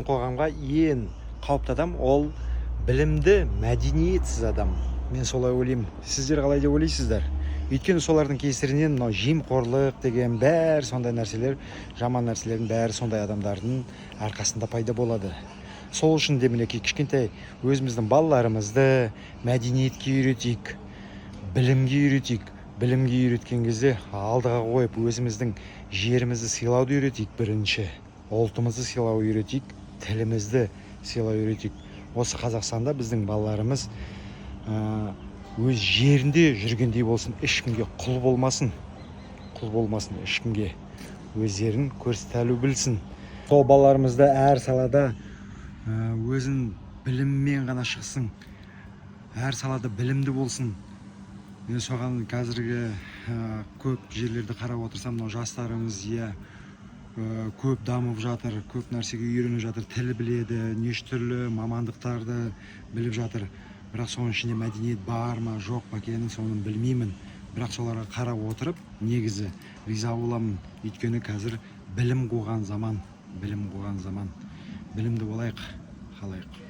Қоғамға ең қауіпті адам – ол білімді, мәдениетсіз адам. Мен солай ойлаймын. Сіздер қалай деп ойлайсыздар? Өйткені солардың кесірінен мынау жемқорлық деген бәрі, сондай нәрселер, жаман нәрселердің бәрі сондай адамдардың арқасында пайда болады. Сол үшін де, мінекей, кішкентай өзіміздің балаларымызды мәдениетке үйретейік, білімге үйретейік. Білімге үйреткен кезде алдыға қойып, өзіміздің жерімізді сыйлауды үйретейік. Бірінші ұлтымызды сыйлау үйретейік, тілімізді сыйлау үйретейік. Осы Қазақстанда біздің балаларымыз өз жерінде жүргендей болсын, ешкімге құл болмасын, құл болмасын ешкімге, өздерін көрсете білсін. Сол балаларымызды әр салада өзін біліммен ғана шықсын, әр салада білімді болсын. Мен соған қазіргі көп жерлерді қарап отырсам, мынау жастарымыз, иә, көп дамып жатыр, көп нәрсеге үйреніп жатыр, тіл біледі, неше түрлі мамандықтарды біліп жатыр. Бірақ соның ішінде мәдениет бар ма, жоқ па екенін, соны білмеймін. Бірақ соларға қарап отырып, негізі риза боламын. Өйткені қазір білім қуған заман, білім қуған заман. Білімді болайық, халайық.